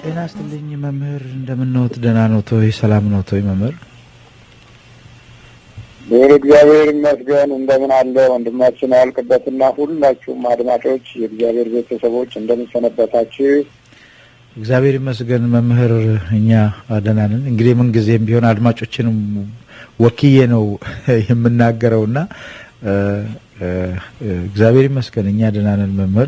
ጤና ይስጥልኝ መምህር፣ እንደምን ነዎት? ደህና ነዎት ወይ? ሰላም ነዎት ወይ መምህር? እግዚአብሔር ይመስገን። እንደምን አለ ወንድማችን አያልቅበትና ሁላችሁም አድማጮች የእግዚአብሔር ቤተሰቦች እንደምን ሰነበታችሁ? እግዚአብሔር ይመስገን መምህር፣ እኛ ደህና ነን። እንግዲህ ምን ጊዜም ቢሆን አድማጮችንም ወክዬ ነው የምናገረውና እግዚአብሔር ይመስገን እኛ ደህና ነን መምህር።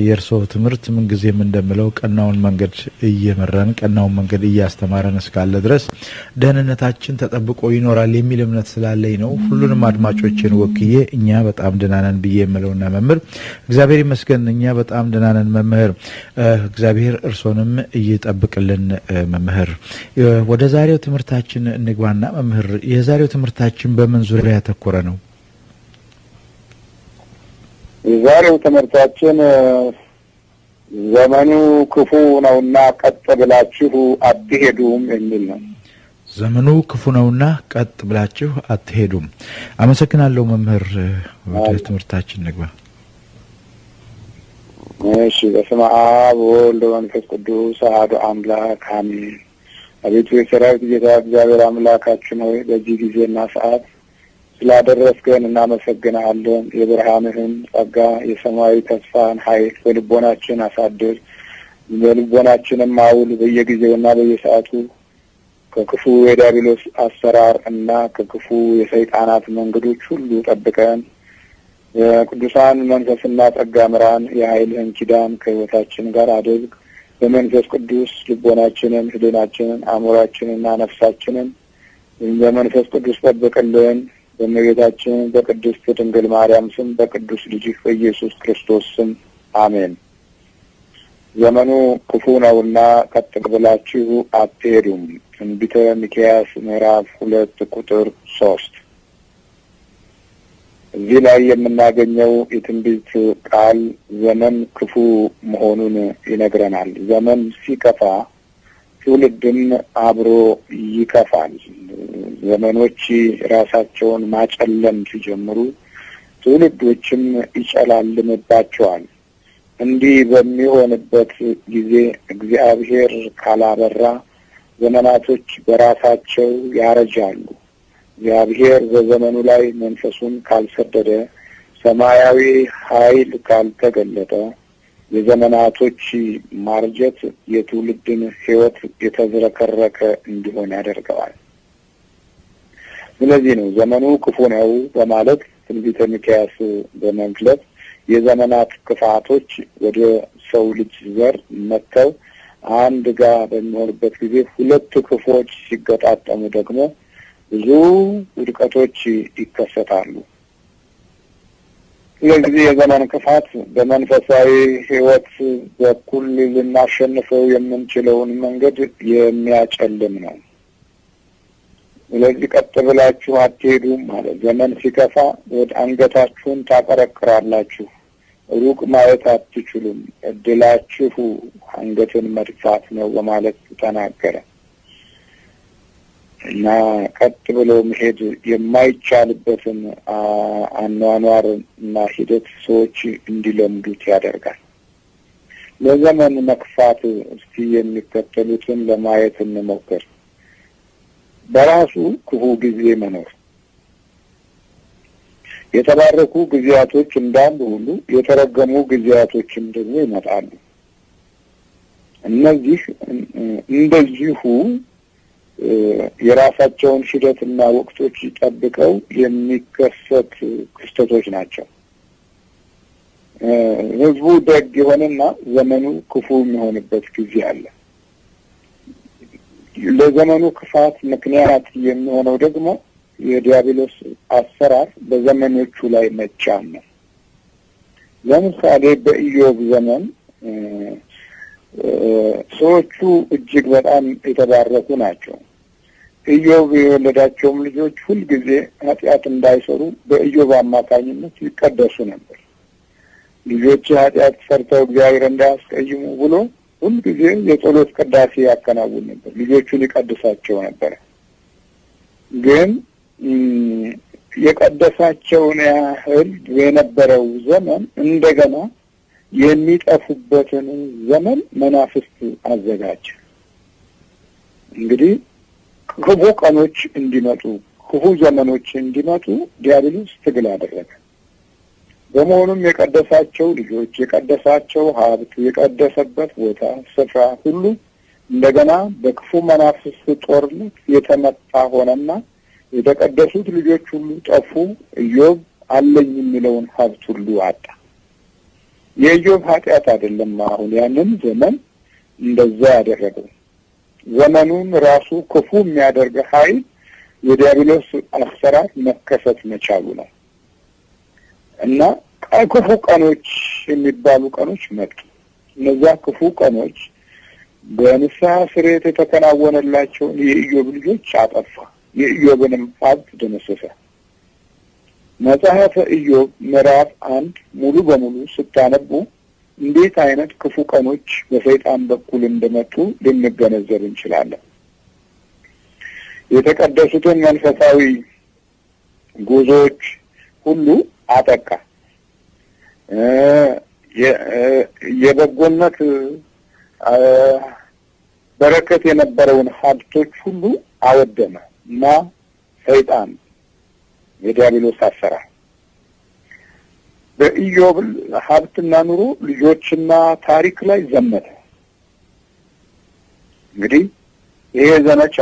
የእርስዎ ትምህርት ምን ጊዜም እንደምለው ቀናውን መንገድ እየመራን ቀናውን መንገድ እያስተማረን እስካለ ድረስ ደህንነታችን ተጠብቆ ይኖራል የሚል እምነት ስላለኝ ነው ሁሉንም አድማጮችን ወክዬ እኛ በጣም ደህና ነን ብዬ የምለውና መምህር እግዚአብሔር ይመስገን እኛ በጣም ደህና ነን መምህር። እግዚአብሔር እርስዎንም እይጠብቅልን መምህር። ወደ ዛሬው ትምህርታችን እንግባና መምህር፣ የዛሬው ትምህርታችን በምን ዙሪያ ያተኮረ ነው? የዛሬው ትምህርታችን ዘመኑ ክፉ ነውና ቀጥ ብላችሁ አትሄዱም የሚል ነው። ዘመኑ ክፉ ነውና ቀጥ ብላችሁ አትሄዱም። አመሰግናለሁ መምህር። ወደ ትምህርታችን ንግባ። እሺ። በስመ አብ ወወልድ ወመንፈስ ቅዱስ አሐዱ አምላክ አሜን። አቤቱ የሰራዊት ጌታ እግዚአብሔር አምላካችን ሆይ በዚህ ጊዜና ሰዓት ስላደረስከን እናመሰግንሃለን። የብርሃንህን ጸጋ የሰማያዊ ተስፋን ኃይል በልቦናችን አሳድር፣ በልቦናችንም አውል። በየጊዜውና በየሰዓቱ ከክፉ የዲያብሎስ አሰራር እና ከክፉ የሰይጣናት መንገዶች ሁሉ ጠብቀን፣ የቅዱሳን መንፈስና ጸጋ ምራን። የኃይልህን ኪዳን ከሕይወታችን ጋር አድርግ። በመንፈስ ቅዱስ ልቦናችንን፣ ሕሊናችንን፣ አእምሯችንና ነፍሳችንን በመንፈስ ቅዱስ ጠብቅልን። በእመቤታችን በቅድስት ድንግል ማርያም ስም በቅዱስ ልጅህ በኢየሱስ ክርስቶስ ስም አሜን። ዘመኑ ክፉ ነውና ቀጥ ብላችሁ አትሄዱም። ትንቢተ ሚክያስ ምዕራፍ 2 ቁጥር 3። እዚህ ላይ የምናገኘው የትንቢት ቃል ዘመን ክፉ መሆኑን ይነግረናል። ዘመን ሲከፋ ትውልድም አብሮ ይከፋል። ዘመኖች ራሳቸውን ማጨለም ሲጀምሩ ትውልዶችም ይጨላልምባቸዋል። እንዲህ በሚሆንበት ጊዜ እግዚአብሔር ካላበራ ዘመናቶች በራሳቸው ያረጃሉ። እግዚአብሔር በዘመኑ ላይ መንፈሱን ካልሰደደ፣ ሰማያዊ ኃይል ካልተገለጠ የዘመናቶች ማርጀት የትውልድን ሕይወት የተዝረከረከ እንዲሆን ያደርገዋል። ስለዚህ ነው ዘመኑ ክፉ ነው በማለት ትንቢተ ሚክያስ በመግለጽ የዘመናት ክፋቶች ወደ ሰው ልጅ ዘር መጥተው አንድ ጋር በሚሆንበት ጊዜ ሁለት ክፉዎች ሲገጣጠሙ ደግሞ ብዙ ውድቀቶች ይከሰታሉ። ስለዚህ የዘመን ክፋት በመንፈሳዊ ሕይወት በኩል ልናሸንፈው የምንችለውን መንገድ የሚያጨልም ነው። ስለዚህ ቀጥ ብላችሁ አትሄዱም ማለት ዘመን ሲከፋ ወደ አንገታችሁን ታቀረቅራላችሁ፣ ሩቅ ማየት አትችሉም፣ እድላችሁ አንገትን መድፋት ነው በማለት ተናገረ እና ቀጥ ብሎ መሄድ የማይቻልበትን አኗኗር እና ሂደት ሰዎች እንዲለምዱት ያደርጋል። ለዘመን መክፋት እስቲ የሚከተሉትን ለማየት እንሞክር። በራሱ ክፉ ጊዜ መኖር። የተባረኩ ጊዜያቶች እንዳሉ ሁሉ የተረገሙ ጊዜያቶችም ደግሞ ይመጣሉ። እነዚህ እንደዚሁ የራሳቸውን ሂደትና ወቅቶች ጠብቀው የሚከሰት ክስተቶች ናቸው። ህዝቡ ደግ የሆነና ዘመኑ ክፉ የሚሆንበት ጊዜ አለ። ለዘመኑ ክፋት ምክንያት የሚሆነው ደግሞ የዲያብሎስ አሰራር በዘመኖቹ ላይ መጫን ነው። ለምሳሌ በኢዮብ ዘመን ሰዎቹ እጅግ በጣም የተባረኩ ናቸው። ኢዮብ የወለዳቸውም ልጆች ሁልጊዜ ኃጢአት እንዳይሰሩ በኢዮብ አማካኝነት ይቀደሱ ነበር። ልጆች ኃጢአት ሰርተው እግዚአብሔር እንዳያስቀይሙ ብሎ ሁልጊዜ የጸሎት ቅዳሴ ያከናውን ነበር። ልጆቹን ይቀድሳቸው ነበር። ግን የቀደሳቸውን ያህል የነበረው ዘመን እንደገና የሚጠፉበትን ዘመን መናፍስት አዘጋጀ። እንግዲህ ክፉ ቀኖች እንዲመጡ፣ ክፉ ዘመኖች እንዲመጡ ዲያብሎስ ትግል አደረገ። በመሆኑም የቀደሳቸው ልጆች፣ የቀደሳቸው ሀብት፣ የቀደሰበት ቦታ ስፍራ ሁሉ እንደገና በክፉ መናፍስት ጦርነት የተመታ ሆነና የተቀደሱት ልጆች ሁሉ ጠፉ። ኢዮብ አለኝ የሚለውን ሀብት ሁሉ አጣ። የኢዮብ ኃጢአት አይደለም አሁን ያንን ዘመን እንደዛ ያደረገው። ዘመኑን ራሱ ክፉ የሚያደርግ ኃይል የዲያብሎስ አሰራር መከሰት መቻሉ ነው። እና ክፉ ቀኖች የሚባሉ ቀኖች መጡ። እነዛ ክፉ ቀኖች በንስሐ ስርየት የተከናወነላቸውን የኢዮብ ልጆች አጠፋ፣ የኢዮብንም ሀብት ደመሰሰ። መጽሐፈ ኢዮብ ምዕራፍ 1 ሙሉ በሙሉ ስታነቡ እንዴት አይነት ክፉ ቀኖች በሰይጣን በኩል እንደመጡ ልንገነዘብ እንችላለን። የተቀደሱትን መንፈሳዊ ጉዞዎች ሁሉ አጠቃ። የበጎነት በረከት የነበረውን ሀብቶች ሁሉ አወደመ እና ሰይጣን የዲያብሎስ አሰራር በኢዮብ ሀብትና ኑሮ፣ ልጆችና ታሪክ ላይ ዘመተ። እንግዲህ ይሄ ዘመቻ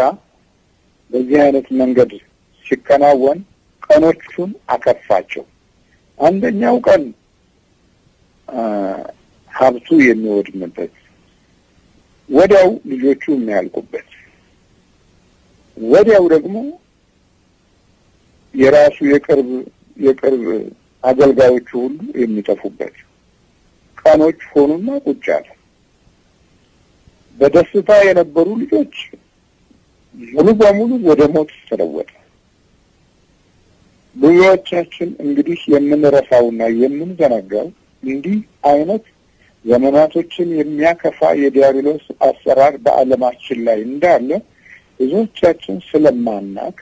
በዚህ አይነት መንገድ ሲከናወን ቀኖቹን አከፋቸው። አንደኛው ቀን ሀብቱ የሚወድምበት፣ ወዲያው ልጆቹ የሚያልቁበት፣ ወዲያው ደግሞ የራሱ የቅርብ አገልጋዮቹ ሁሉ የሚጠፉበት ቀኖች ሆኑና ቁጭ አለ። በደስታ የነበሩ ልጆች ሙሉ በሙሉ ወደ ሞት ተለወጠ። ብዙዎቻችን እንግዲህ የምንረሳውና የምንዘነጋው እንዲህ አይነት ዘመናቶችን የሚያከፋ የዲያብሎስ አሰራር በዓለማችን ላይ እንዳለ ብዙዎቻችን ስለማናቅ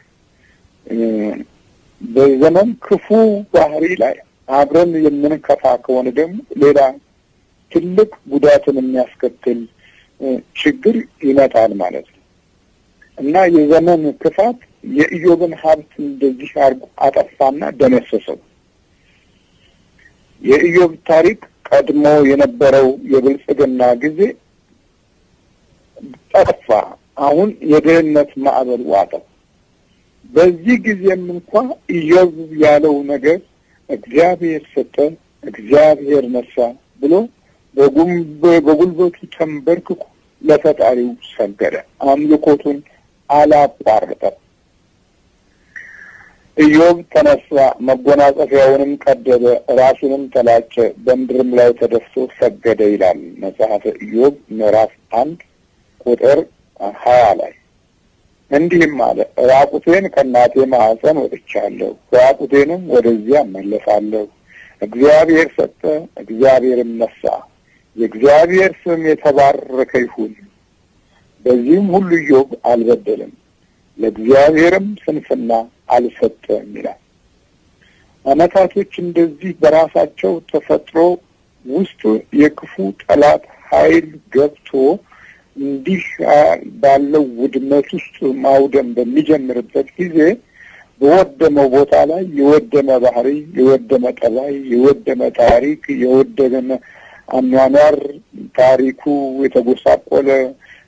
በዘመን ክፉ ባህሪ ላይ አብረን የምንከፋ ከሆነ ደግሞ ሌላ ትልቅ ጉዳትን የሚያስከትል ችግር ይመጣል ማለት ነው። እና የዘመን ክፋት የኢዮብን ሀብት እንደዚህ አድርጎ አጠፋና ደመሰሰው። የኢዮብ ታሪክ ቀድሞ የነበረው የብልጽግና ጊዜ ጠፋ። አሁን የድህነት ማዕበል ዋጠው። በዚህ ጊዜም እንኳን ኢዮብ ያለው ነገር እግዚአብሔር ሰጠ፣ እግዚአብሔር ነሳ ብሎ በጉልበቱ ተንበርክኮ ለፈጣሪው ሰገደ። አምልኮቱን አላቋረጠም። ኢዮብ ተነሳ፣ መጎናጸፊያውንም ቀደደ፣ ራሱንም ተላጨ፣ በምድርም ላይ ተደፍቶ ሰገደ ይላል መጽሐፈ ኢዮብ ምዕራፍ 1 ቁጥር 20 ላይ። እንዲህም አለ፣ ራቁቴን ከእናቴ ማህፀን ወጥቻለሁ፣ ራቁቴንም ወደዚያ እመለሳለሁ። እግዚአብሔር ሰጠ፣ እግዚአብሔርም ነሳ፣ የእግዚአብሔር ስም የተባረከ ይሁን። በዚህም ሁሉ ኢዮብ አልበደለም፣ ለእግዚአብሔርም ስንፍና አልሰጠም ይላል። አመታቶች እንደዚህ በራሳቸው ተፈጥሮ ውስጥ የክፉ ጠላት ኃይል ገብቶ እንዲህ ባለው ውድመት ውስጥ ማውደም በሚጀምርበት ጊዜ በወደመው ቦታ ላይ የወደመ ባህሪ፣ የወደመ ጠባይ፣ የወደመ ታሪክ፣ የወደመ አኗኗር፣ ታሪኩ የተጎሳቆለ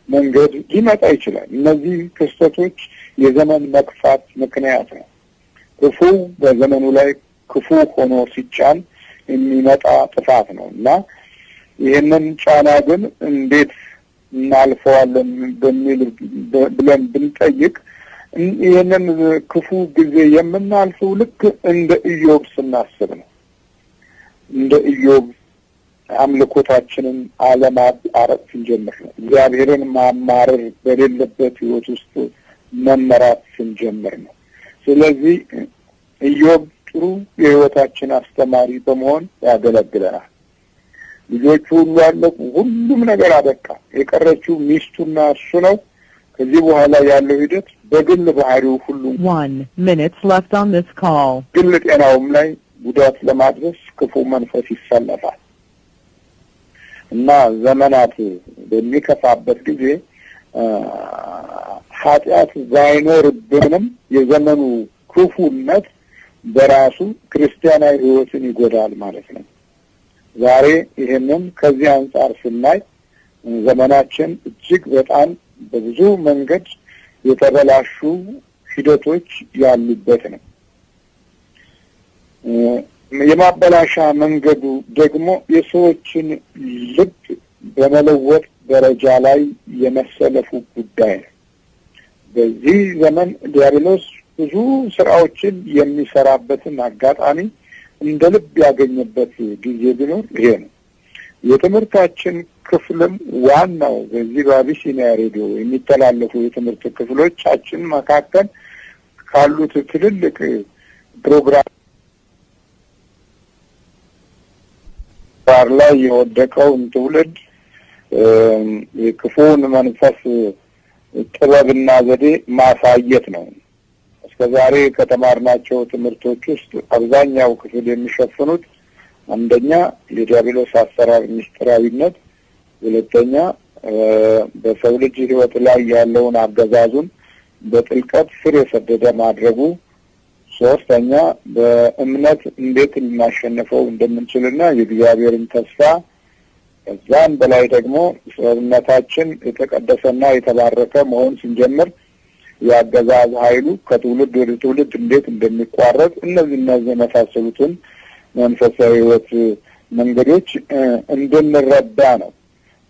መንገድ ሊመጣ ይችላል። እነዚህ ክስተቶች የዘመን መክፋት ምክንያት ነው። ክፉ በዘመኑ ላይ ክፉ ሆኖ ሲጫን የሚመጣ ጥፋት ነው እና ይህንን ጫና ግን እንዴት እናልፈዋለን በሚል ብለን ብንጠይቅ ይህንን ክፉ ጊዜ የምናልፈው ልክ እንደ ኢዮብ ስናስብ ነው። እንደ ኢዮብ አምልኮታችንን አለማቋረጥ ስንጀምር ነው። እግዚአብሔርን ማማረር በሌለበት ሕይወት ውስጥ መመራት ስንጀምር ነው። ስለዚህ ኢዮብ ጥሩ የሕይወታችን አስተማሪ በመሆን ያገለግለናል። ልጆቹ ሁሉ አለቁ፣ ሁሉም ነገር አበቃ። የቀረችው ሚስቱና እሱ ነው። ከዚህ በኋላ ያለው ሂደት በግል ባህሪው ሁሉ 1 minute left on this call. ግል ጤናውም ላይ ጉዳት ለማድረስ ክፉ መንፈስ ይሰለፋል። እና ዘመናት በሚከፋበት ጊዜ ኃጢአት ባይኖርብንም የዘመኑ ክፉነት በራሱ ክርስቲያናዊ ሕይወትን ይጎዳል ማለት ነው። ዛሬ ይሄንን ከዚህ አንፃር ስናይ ዘመናችን እጅግ በጣም በብዙ መንገድ የተበላሹ ሂደቶች ያሉበት ነው። የማበላሻ መንገዱ ደግሞ የሰዎችን ልብ በመለወጥ ደረጃ ላይ የመሰለፉ ጉዳይ ነው። በዚህ ዘመን ዲያብሎስ ብዙ ስራዎችን የሚሰራበትን አጋጣሚ እንደ ልብ ያገኘበት ጊዜ ቢኖር ይሄ ነው። የትምህርታችን ክፍልም ዋናው በዚህ በአቢሲኒያ ሬዲዮ የሚተላለፉ የትምህርት ክፍሎቻችን መካከል ካሉት ትልልቅ ፕሮግራም ላይ የወደቀውን ትውልድ የክፉን መንፈስ ጥበብና ዘዴ ማሳየት ነው። እስከዛሬ ከተማርናቸው ትምህርቶች ውስጥ አብዛኛው ክፍል የሚሸፍኑት አንደኛ የዲያብሎስ አሰራር ምስጢራዊነት፣ ሁለተኛ በሰው ልጅ ሕይወት ላይ ያለውን አገዛዙን በጥልቀት ስር የሰደደ ማድረጉ፣ ሶስተኛ በእምነት እንዴት ልናሸንፈው እንደምንችልና የእግዚአብሔርን ተስፋ፣ ከዛም በላይ ደግሞ ሰውነታችን የተቀደሰና የተባረከ መሆን ሲጀምር ያገዛዝ ኃይሉ ከትውልድ ወደ ትውልድ እንዴት እንደሚቋረጥ፣ እነዚህ የመሳሰሉትን መንፈሳዊ ሕይወት መንገዶች እንድንረዳ ነው።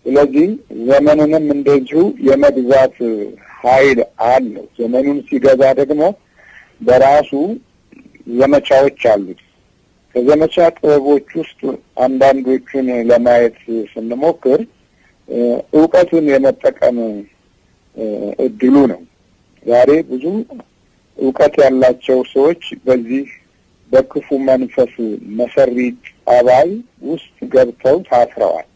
ስለዚህ ዘመኑንም እንደዚሁ የመግዛት ኃይል አለው። ዘመኑን ሲገዛ ደግሞ በራሱ ዘመቻዎች አሉት። ከዘመቻ ጥበቦች ውስጥ አንዳንዶቹን ለማየት ስንሞክር ዕውቀቱን የመጠቀም እድሉ ነው። ዛሬ ብዙ ዕውቀት ያላቸው ሰዎች በዚህ በክፉ መንፈስ መሰሪ ጠባይ ውስጥ ገብተው ታስረዋል።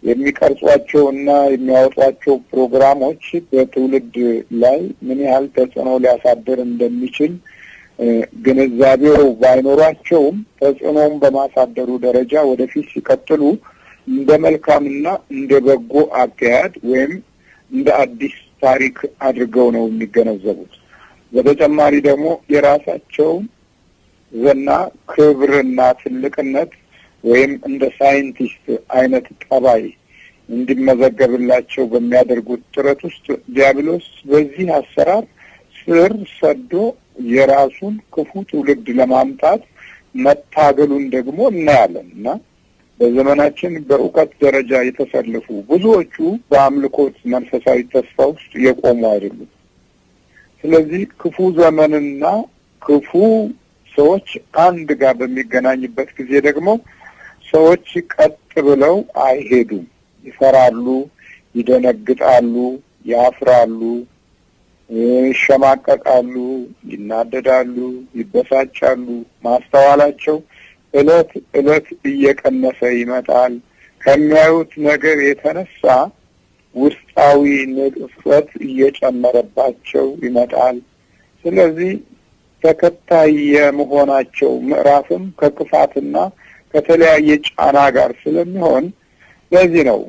የሚቀርጿቸውና የሚያወጧቸው ፕሮግራሞች በትውልድ ላይ ምን ያህል ተጽዕኖ ሊያሳድር እንደሚችል ግንዛቤው ባይኖራቸውም ተጽዕኖውን በማሳደሩ ደረጃ ወደፊት ሲቀጥሉ እንደ መልካምና እንደ በጎ አካሄድ ወይም እንደ አዲስ ታሪክ አድርገው ነው የሚገነዘቡት። በተጨማሪ ደግሞ የራሳቸው ዝና፣ ክብርና ትልቅነት ወይም እንደ ሳይንቲስት አይነት ጠባይ እንዲመዘገብላቸው በሚያደርጉት ጥረት ውስጥ ዲያብሎስ በዚህ አሰራር ስር ሰዶ የራሱን ክፉ ትውልድ ለማምጣት መታገሉን ደግሞ እናያለን። እና በዘመናችን በእውቀት ደረጃ የተሰለፉ ብዙዎቹ በአምልኮት መንፈሳዊ ተስፋ ውስጥ የቆሙ አይደሉም። ስለዚህ ክፉ ዘመንና ክፉ ሰዎች አንድ ጋር በሚገናኝበት ጊዜ ደግሞ ሰዎች ቀጥ ብለው አይሄዱም። ይፈራሉ፣ ይደነግጣሉ፣ ያፍራሉ፣ ይሸማቀቃሉ፣ ይናደዳሉ፣ ይበሳጫሉ። ማስተዋላቸው እለት እለት እየቀነሰ ይመጣል። ከሚያዩት ነገር የተነሳ ውስጣዊ ንቅፈት እየጨመረባቸው ይመጣል። ስለዚህ ተከታይ የመሆናቸው ምዕራፍም ከክፋትና ከተለያየ ጫና ጋር ስለሚሆን ለዚህ ነው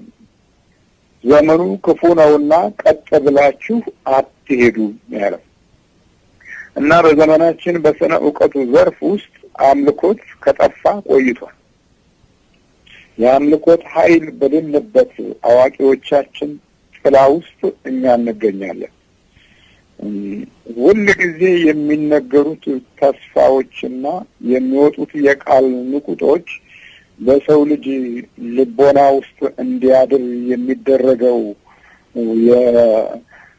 ዘመኑ ክፉ ነውና ቀጥ ብላችሁ አትሄዱ ያለው። እና በዘመናችን በስነ ዕውቀቱ ዘርፍ ውስጥ አምልኮት ከጠፋ ቆይቷል። የአምልኮት ኃይል በሌለበት አዋቂዎቻችን ጥላ ውስጥ እኛ እንገኛለን። ሁል ጊዜ የሚነገሩት ተስፋዎችና የሚወጡት የቃል ንቁጦች በሰው ልጅ ልቦና ውስጥ እንዲያድር የሚደረገው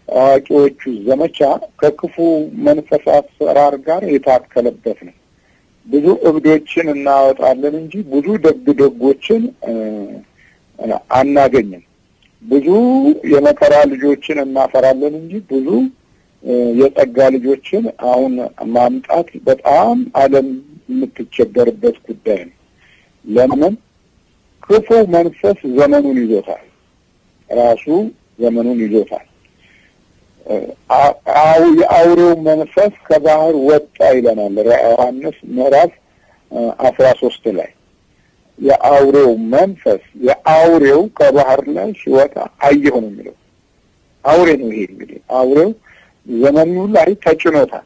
የአዋቂዎቹ ዘመቻ ከክፉ መንፈስ አሰራር ጋር የታከለበት ነው። ብዙ እብዶችን እናወጣለን እንጂ ብዙ ደግ ደጎችን አናገኝም። ብዙ የመከራ ልጆችን እናፈራለን እንጂ ብዙ የጸጋ ልጆችን አሁን ማምጣት በጣም ዓለም የምትቸገርበት ጉዳይ ነው። ለምን? ክፉ መንፈስ ዘመኑን ይዞታል። ራሱ ዘመኑን ይዞታል። የአውሬው መንፈስ ከባህር ወጣ ይለናል ራዕየ ዮሐንስ ምዕራፍ 13 ላይ። የአውሬው መንፈስ የአውሬው ከባህር ላይ ሲወጣ አየሁ ነው የሚለው። አውሬ ነው ይሄ። እንግዲህ አውሬው ዘመኑ ላይ ተጭኖታል።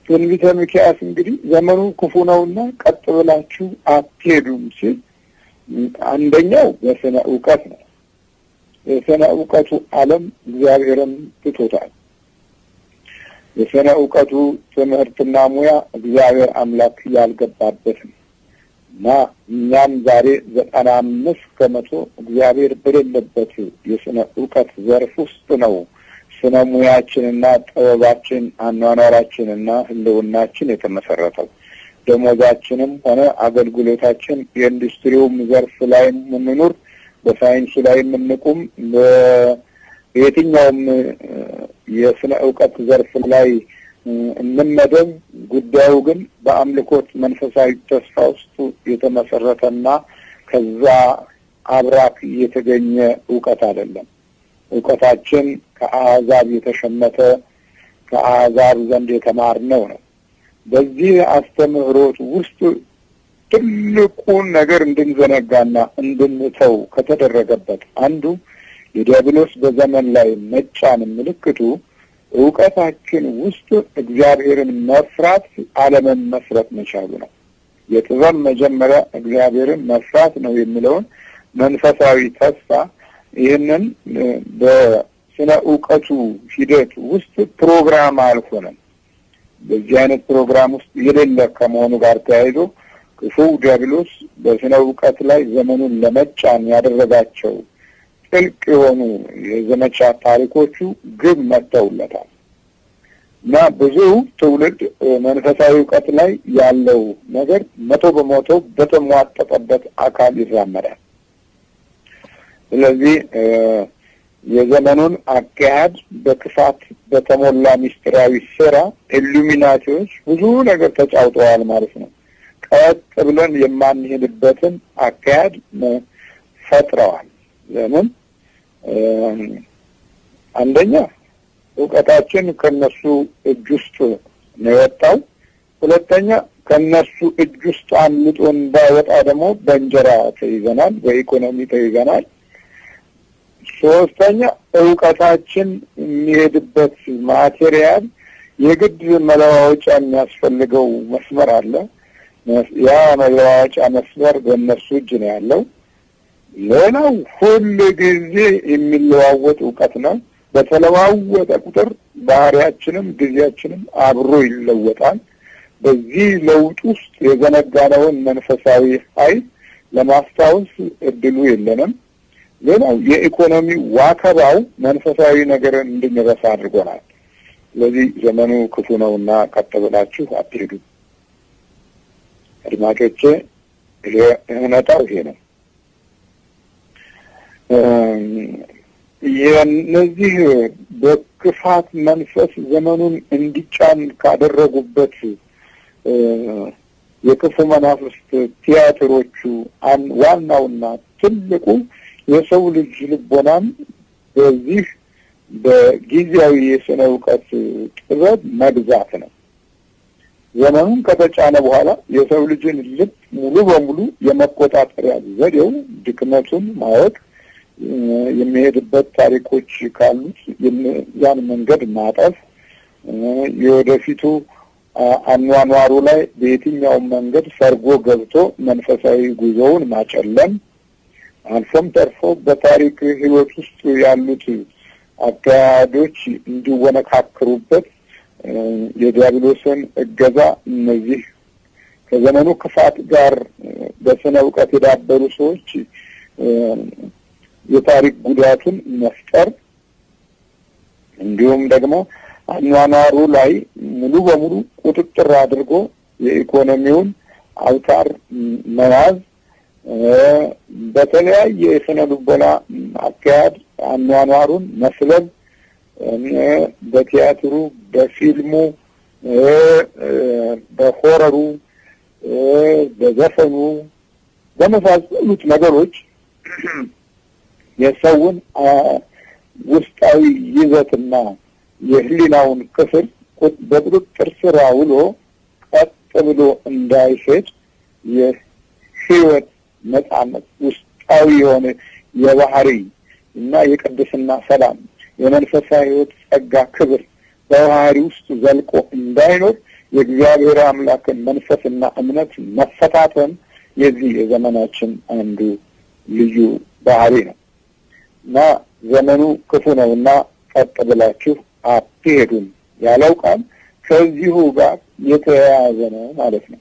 ትንቢተ ሚክያስ እንግዲህ ዘመኑ ክፉ ነውና ቀጥ ብላችሁ አትሄዱም ሲል አንደኛው በስነ እውቀት ነው። የስነ እውቀቱ ዓለም እግዚአብሔርን ትቶታል። የስነ እውቀቱ ትምህርትና ሙያ እግዚአብሔር አምላክ ያልገባበት ነው እና እኛም ዛሬ 95% እግዚአብሔር በሌለበት የስነ እውቀት ዘርፍ ውስጥ ነው ስነ ሙያችንና ጥበባችን አኗኗራችንና ህልውናችን የተመሰረተው። ደሞዛችንም ሆነ አገልግሎታችን የኢንዱስትሪውም ዘርፍ ላይ የምንኖር፣ በሳይንሱ ላይ የምንቁም፣ በየትኛውም የስነ እውቀት ዘርፍ ላይ እንመደብ፣ ጉዳዩ ግን በአምልኮት መንፈሳዊ ተስፋ ውስጥ የተመሰረተና ከዛ አብራክ የተገኘ እውቀት አይደለም። እውቀታችን ከአሕዛብ የተሸመተ፣ ከአሕዛብ ዘንድ የተማርነው ነው። በዚህ አስተምህሮት ውስጥ ትልቁን ነገር እንድንዘነጋና እንድንተው ከተደረገበት አንዱ የዲያብሎስ በዘመን ላይ መጫን ምልክቱ እውቀታችን ውስጥ እግዚአብሔርን መፍራት አለመመስረት መቻሉ ነው። የጥበብ መጀመሪያ እግዚአብሔርን መፍራት ነው የሚለውን መንፈሳዊ ተስፋ ይህንን በስነ እውቀቱ ሂደት ውስጥ ፕሮግራም አልሆነም። በዚህ አይነት ፕሮግራም ውስጥ የሌለ ከመሆኑ ጋር ተያይዞ ክፉ ዲያብሎስ በስነ እውቀት ላይ ዘመኑን ለመጫን ያደረጋቸው ጥልቅ የሆኑ የዘመቻ ታሪኮቹ ግብ መጥተውለታል እና ብዙ ትውልድ መንፈሳዊ እውቀት ላይ ያለው ነገር 100% በተሟጠጠበት አካል ይራመዳል። ስለዚህ የዘመኑን አካሄድ በክፋት በተሞላ ሚስጥራዊ ሴራ ኢሉሚናቲዎች ብዙ ነገር ተጫውተዋል ማለት ነው። ቀጥ ብለን የማንሄድበትን አካሄድ ፈጥረዋል። ለምን? አንደኛ እውቀታችን ከነሱ እጅ ውስጥ ነው የወጣው። ሁለተኛ ከነሱ እጅ ውስጥ አምልጦ እንዳይወጣ ደግሞ በእንጀራ ተይዘናል፣ በኢኮኖሚ ተይዘናል። ሶስተኛ እውቀታችን የሚሄድበት material የግድ መለዋወጫ የሚያስፈልገው መስመር አለ። ያ መለዋወጫ መስመር በእነሱ እጅ ነው ያለው። ሌላው ሁል ጊዜ የሚለዋወጥ እውቀት ነው። በተለዋወጠ ቁጥር ባህሪያችንም ጊዜያችንም አብሮ ይለወጣል። በዚህ ለውጥ ውስጥ የዘነጋነውን መንፈሳዊ ኃይል ለማስታወስ እድሉ የለንም። ሌላው የኢኮኖሚ ዋከባው መንፈሳዊ ነገርን እንድንረሳ አድርጎናል። ስለዚህ ዘመኑ ክፉ ነውና ቀጥ ብላችሁ አትሄዱ። አድማጮቼ፣ ይሄ እውነታው ይሄ ነው። የእነዚህ በክፋት መንፈስ ዘመኑን እንዲጫን ካደረጉበት የክፉ መናፍስት ቲያትሮቹ ዋናውና ትልቁ የሰው ልጅ ልቦናን በዚህ በጊዜያዊ የስነ እውቀት ጥበብ መግዛት ነው። ዘመኑን ከተጫነ በኋላ የሰው ልጅን ልብ ሙሉ በሙሉ የመቆጣጠሪያ ዘዴው ድክመቱን ማወቅ፣ የሚሄድበት ታሪኮች ካሉት ያን መንገድ ማጠፍ፣ የወደፊቱ አኗኗሩ ላይ በየትኛውም መንገድ ሰርጎ ገብቶ መንፈሳዊ ጉዞውን ማጨለም፣ አልፎም ተርፎ በታሪክ ህይወት ውስጥ ያሉት አካሄዶች እንዲወነካክሩበት የዲያብሎስን እገዛ እነዚህ ከዘመኑ ክፋት ጋር በስነ እውቀት የዳበሩ ሰዎች የታሪክ ጉዳቱን መፍጠር፣ እንዲሁም ደግሞ አኗኗሩ ላይ ሙሉ በሙሉ ቁጥጥር አድርጎ የኢኮኖሚውን አውታር መያዝ፣ በተለያየ የስነ ልቦና አካሄድ አኗኗሩን መስለብ፣ በቲያትሩ፣ በፊልሙ፣ በሆረሩ፣ በዘፈኑ በመሳሰሉት ነገሮች የሰውን ውስጣዊ ይዘትና የህሊናውን ክፍል በቁጥጥር ስር አውሎ ቀጥ ብሎ እንዳይሄድ የህይወት ሕይወት ነፃነት፣ ውስጣዊ የሆነ የባህሪ እና የቅድስና ሰላም፣ የመንፈሳዊ ሕይወት ጸጋ፣ ክብር በባህሪ ውስጥ ዘልቆ እንዳይኖር የእግዚአብሔር አምላክን መንፈስና እምነት መፈታተን የዚህ የዘመናችን አንዱ ልዩ ባህሪ ነው። እና ዘመኑ ክፉ ነውና ቀጥ ብላችሁ አትሄዱም ያለው ቃል ከዚሁ ጋር የተያያዘ ነው ማለት ነው።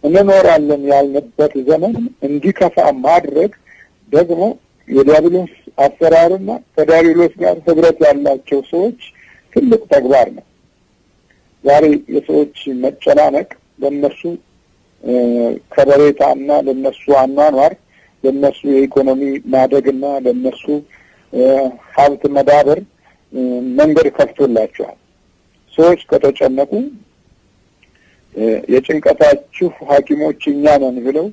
እንኖራለን ያልንበት ዘመን እንዲከፋ ማድረግ ደግሞ የዲያብሎስ አሰራርና ከዲያብሎስ ጋር ህብረት ያላቸው ሰዎች ትልቅ ተግባር ነው። ዛሬ የሰዎች መጨናነቅ ለነሱ ከበሬታና ለነሱ አኗኗር፣ ለነሱ የኢኮኖሚ ማደግና ለነሱ ሀብት መዳበር መንገድ ከፍቶላቸዋል። ሰዎች ከተጨነቁ የጭንቀታችሁ ሐኪሞች እኛ ነን ብለው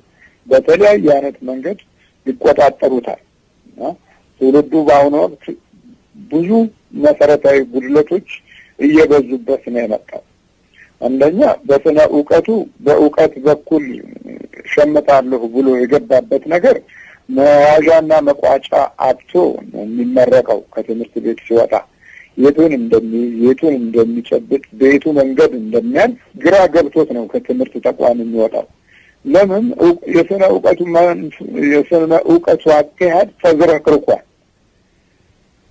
በተለያየ አይነት መንገድ ይቆጣጠሩታል። እና ትውልዱ በአሁኑ ወቅት ብዙ መሰረታዊ ጉድለቶች እየበዙበት ነው የመጣው። አንደኛ በስነ እውቀቱ በእውቀት በኩል ሸምታለሁ ብሎ የገባበት ነገር መያዣና መቋጫ አጥቶ ነው የሚመረቀው። ከትምህርት ቤት ሲወጣ የቱን እንደሚይዝ፣ የቱን እንደሚጨብጥ፣ በየቱ መንገድ እንደሚያልፍ ግራ ገብቶት ነው ከትምህርት ተቋም የሚወጣው። ለምን? የስነ እውቀቱ አካሄድ ተዝረክርኳል።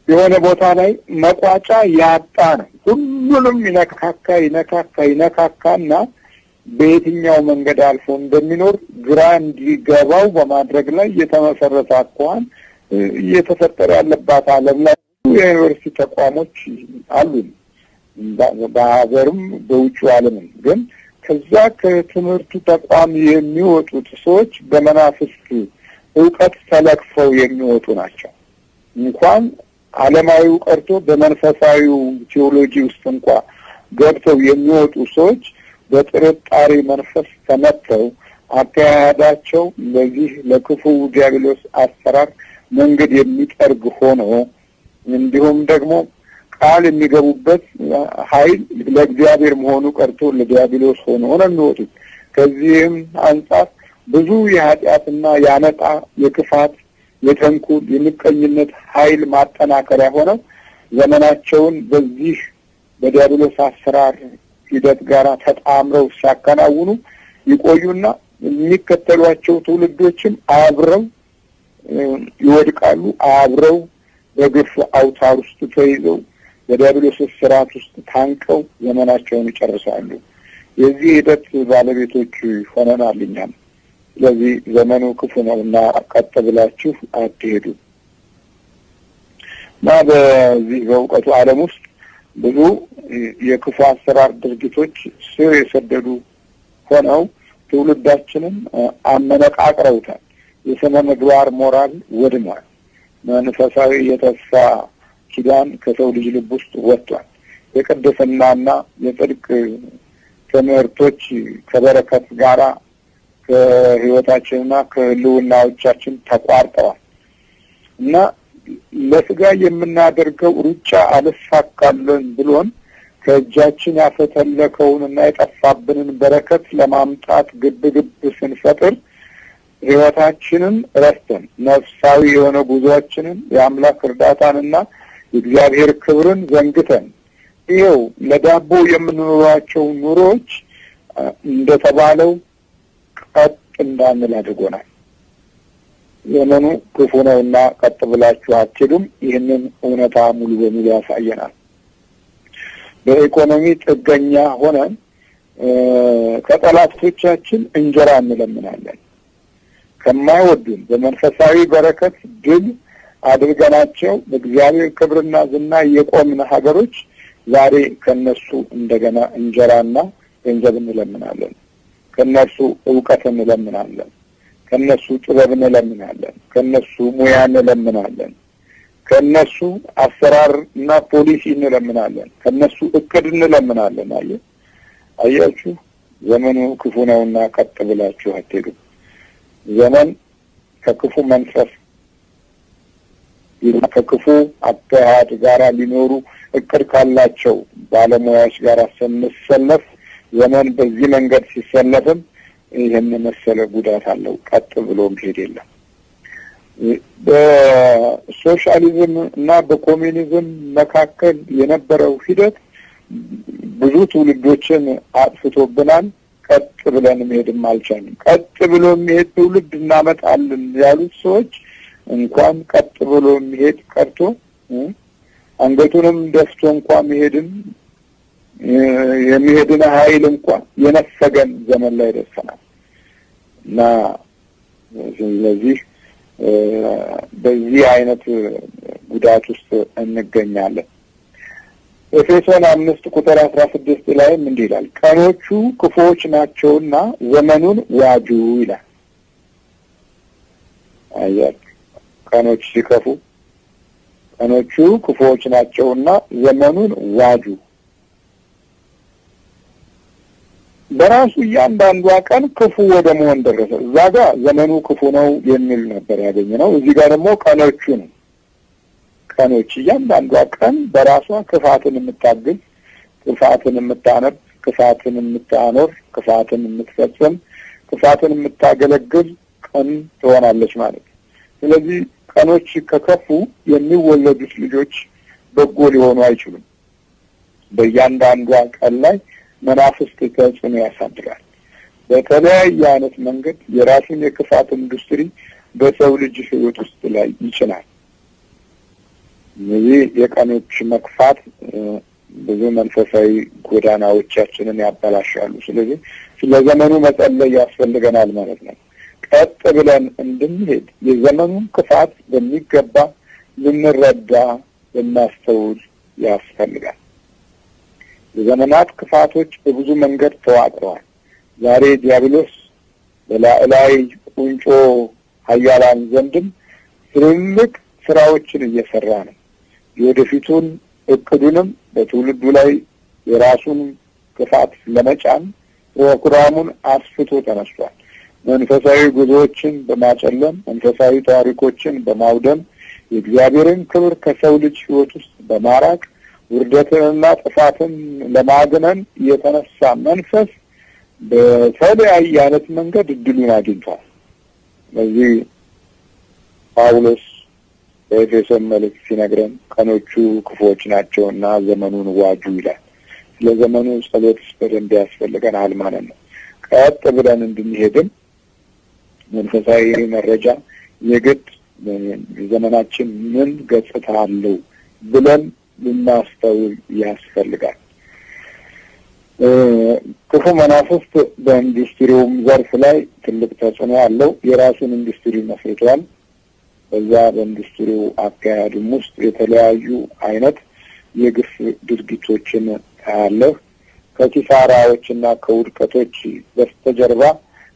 የሆነ ቦታ ላይ መቋጫ ያጣ ነው። ሁሉንም ይነካካ ይነካካ ይነካካና በየትኛው መንገድ አልፎ እንደሚኖር ግራ እንዲገባው በማድረግ ላይ የተመሰረተ አኳኋን እየተፈጠረ ያለባት ዓለም ላይ የዩኒቨርሲቲ ተቋሞች አሉ፣ በሀገርም በውጭው ዓለምም። ግን ከዛ ከትምህርቱ ተቋም የሚወጡት ሰዎች በመናፍስት እውቀት ተለክፈው የሚወጡ ናቸው። እንኳን ዓለማዊው ቀርቶ በመንፈሳዊው ቴዎሎጂ ውስጥ እንኳ ገብተው የሚወጡ ሰዎች በጥርጣሬ መንፈስ ተመተው አካሄዳቸው ለዚህ ለክፉ ዲያብሎስ አሰራር መንገድ የሚጠርግ ሆኖ፣ እንዲሁም ደግሞ ቃል የሚገቡበት ኃይል ለእግዚአብሔር መሆኑ ቀርቶ ለዲያብሎስ ሆኖ ነው የሚወጡት። ከዚህም አንጻር ብዙ የኃጢአትና የአመጣ፣ የክፋት፣ የተንኮል፣ የምቀኝነት ኃይል ማጠናከሪያ ሆነው ዘመናቸውን በዚህ በዲያብሎስ አሰራር ሂደት ጋር ተጣምረው ሲያከናውኑ ይቆዩና የሚከተሏቸው ትውልዶችም አብረው ይወድቃሉ። አብረው በግፍ አውታር ውስጥ ተይዘው በዲያብሎስ ስርዓት ውስጥ ታንቀው ዘመናቸውን ይጨርሳሉ። የዚህ ሂደት ባለቤቶች ሆነናል እኛም። ስለዚህ ዘመኑ ክፉ ነውና ቀጥ ብላችሁ አትሄዱ። እና በዚህ በእውቀቱ ዓለም ውስጥ ብዙ የክፉ አሰራር ድርጊቶች ስር የሰደዱ ሆነው ትውልዳችንን አመነቃቅረውታል። የስነ ምግባር ሞራል ወድሟል። መንፈሳዊ የተስፋ ኪዳን ከሰው ልጅ ልብ ውስጥ ወጥቷል። የቅድስናና የጽድቅ ትምህርቶች ከበረከት ጋራ ከህይወታችንና ከህልውናዎቻችን ተቋርጠዋል። እና ለስጋ የምናደርገው ሩጫ አልሳካልን ብሎን ከእጃችን ያፈተለከውንና የጠፋብንን በረከት ለማምጣት ግብ ግብ ስንፈጥር ህይወታችንን ረስተን ነፍሳዊ የሆነ ጉዞአችንን፣ የአምላክ እርዳታንና የእግዚአብሔር ክብርን ዘንግተን ይኸው ለዳቦ የምንኖራቸው ኑሮዎች እንደተባለው ቀጥ እንዳንል አድርጎናል። ዘመኑ ክፉ ነውና ቀጥ ብላችሁ አትሄዱም። ይህንን እውነታ ሙሉ በሙሉ ያሳየናል። በኢኮኖሚ ጥገኛ ሆነን ከጠላቶቻችን እንጀራ እንለምናለን። ከማይወዱን በመንፈሳዊ በረከት ድል አድርገናቸው በእግዚአብሔር ክብርና ዝና የቆምን ሀገሮች ዛሬ ከነሱ እንደገና እንጀራና ገንዘብ እንለምናለን። ከነሱ እውቀት እንለምናለን። ከነሱ ጥበብ እንለምናለን። ከነሱ ሙያ እንለምናለን። ከነሱ አሰራርና ፖሊሲ እንለምናለን። ከነሱ እቅድ እንለምናለን። አያችሁ፣ ዘመኑ ክፉ ነውና ቀጥ ብላችሁ አትሄዱም። ዘመን ከክፉ መንፈስ፣ ከክፉ አካሄድ ጋራ ሊኖሩ እቅድ ካላቸው ባለሙያዎች ጋር ስንሰለፍ፣ ዘመን በዚህ መንገድ ሲሰለፍም ይሄን መሰለ ጉዳት አለው። ቀጥ ብሎ መሄድ የለም። በሶሻሊዝም እና በኮሙኒዝም መካከል የነበረው ሂደት ብዙ ትውልዶችን አጥፍቶብናል። ቀጥ ብለን መሄድም አልቻልንም። ቀጥ ብሎ መሄድ ትውልድ እናመጣለን ያሉት ሰዎች እንኳን ቀጥ ብሎ መሄድ ቀርቶ አንገቱንም ደፍቶ እንኳን መሄድን የሚሄድን ኃይል እንኳን የነፈገን ዘመን ላይ ደርሰናል። እና ስለዚህ በዚህ አይነት ጉዳት ውስጥ እንገኛለን። ኤፌሶን 5 ቁጥር 16 ላይ እንዲህ ይላል፣ ቀኖቹ ክፉዎች ናቸውና ዘመኑን ዋጁ ይላል። አያችሁ፣ ቀኖች ሲከፉ ቀኖቹ ክፉዎች ናቸውና ዘመኑን ዋጁ። በራሱ እያንዳንዷ ቀን ክፉ ወደ መሆን ደረሰ። እዛ ጋር ዘመኑ ክፉ ነው የሚል ነበር ያገኘነው። እዚህ ጋር ደግሞ ቀኖቹ ነው። ቀኖች እያንዳንዷ ቀን በራሷ ክፋትን የምታግዝ፣ ክፋትን የምታነብ፣ ክፋትን የምታኖር፣ ክፋትን የምትፈጽም፣ ክፋትን የምታገለግል ቀን ትሆናለች ማለት ነው። ስለዚህ ቀኖች ከከፉ የሚወለዱት ልጆች በጎ ሊሆኑ አይችሉም። በእያንዳንዷ ቀን ላይ መናፍስት ተጽዕኖ ያሳድራል። በተለያየ አይነት መንገድ የራሱን የክፋት ኢንዱስትሪ በሰው ልጅ ሕይወት ውስጥ ላይ ይጭናል። እነዚህ የቀኖች መክፋት ብዙ መንፈሳዊ ጎዳናዎቻችንን ያበላሻሉ። ስለዚህ ስለዘመኑ መጸለይ ያስፈልገናል ማለት ነው። ቀጥ ብለን እንድንሄድ የዘመኑን ክፋት በሚገባ ልንረዳ ልናስተውል ያስፈልጋል። የዘመናት ክፋቶች በብዙ መንገድ ተዋቅረዋል። ዛሬ ዲያብሎስ በላዕላይ ቁንጮ ኃያላን ዘንድም ትልልቅ ስራዎችን እየሰራ ነው። የወደፊቱን እቅዱንም በትውልዱ ላይ የራሱን ክፋት ለመጫን ፕሮግራሙን አስፍቶ ተነስቷል። መንፈሳዊ ጉዞዎችን በማጨለም፣ መንፈሳዊ ታሪኮችን በማውደም፣ የእግዚአብሔርን ክብር ከሰው ልጅ ሕይወት ውስጥ በማራቅ ውርደትንና ጥፋትን ለማግነን የተነሳ መንፈስ በተለያየ አይነት መንገድ እድሉን አግኝቷል። ስለዚህ ጳውሎስ በኤፌሶን መልእክት ሲነግረን ቀኖቹ ክፉዎች ናቸውና ዘመኑን ዋጁ ይላል። ስለ ዘመኑ ጸሎት በደንብ ያስፈልገናል ማለት ነው። ቀጥ ብለን እንድንሄድም መንፈሳዊ መረጃ የግድ ዘመናችን ምን ገጽታ አለው ብለን ልናስተውል ያስፈልጋል። ክፉ መናፍስት በኢንዱስትሪውም ዘርፍ ላይ ትልቅ ተጽዕኖ አለው። የራሱን ኢንዱስትሪ መስርቷል። በዛ በኢንዱስትሪው አካሄድም ውስጥ የተለያዩ አይነት የግፍ ድርጊቶችን ታያለህ። ከኪሳራዎችና ከውድቀቶች በስተጀርባ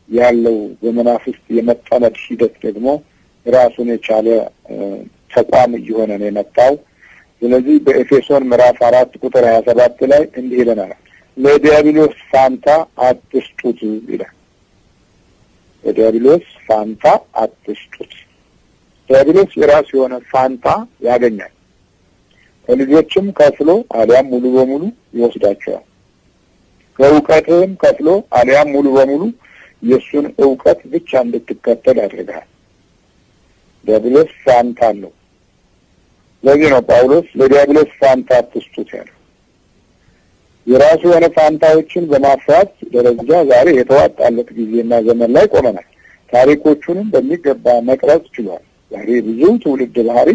ያለው በመናፍስት የመጠመድ ሂደት ደግሞ ራሱን የቻለ ተቋም እየሆነ ነው የመጣው። ስለዚህ በኤፌሶን ምዕራፍ 4 ቁጥር 27 ላይ እንዲህ ይለናል፣ ለዲያብሎስ ፋንታ አትስጡት ይላል። ለዲያብሎስ ፋንታ አትስጡት። ዲያብሎስ የራሱ የሆነ ፋንታ ያገኛል። ከልጆችም ከፍሎ አሊያም ሙሉ በሙሉ ይወስዳቸዋል። ከእውቀትም ከፍሎ አሊያም ሙሉ በሙሉ የሱን እውቀት ብቻ እንድትከተል ያደርጋል። ዲያብሎስ ፋንታ አለው። ለዚህ ነው ጳውሎስ ለዲያብሎስ ፋንታ አትስጡት ያለው። የራሱ የሆነ ፋንታዎችን በማፍራት ደረጃ ዛሬ የተዋጣለት ጊዜና ዘመን ላይ ቆመናል። ታሪኮቹንም በሚገባ መቅረጽ ችሏል። ዛሬ ብዙ ትውልድ ባህሪ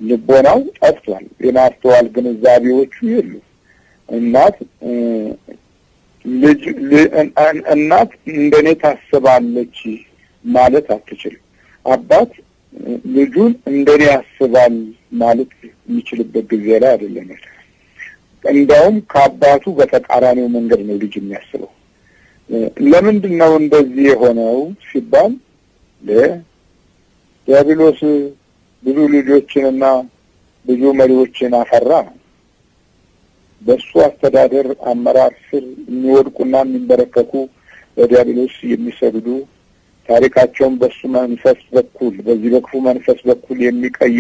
ልቦናው ጠፍቷል። የማስተዋል ግንዛቤዎቹ የሉ። እናት ልጅ እናት እንደኔ ታስባለች ማለት አትችልም። አባት ልጁን እንደኔ ያስባል ማለት የሚችልበት ጊዜ ላይ አይደለም። እንደውም ከአባቱ በተቃራኒው መንገድ ነው ልጅ የሚያስበው። ለምንድን ነው እንደዚህ የሆነው ሲባል ዲያብሎስ ብዙ ልጆችንና ብዙ መሪዎችን አፈራ። በሱ አስተዳደር አመራር ስር የሚወድቁና የሚንበረከኩ ለዲያብሎስ የሚሰግዱ ታሪካቸውን በሱ መንፈስ በኩል በዚህ በክፉ መንፈስ በኩል የሚቀይሩ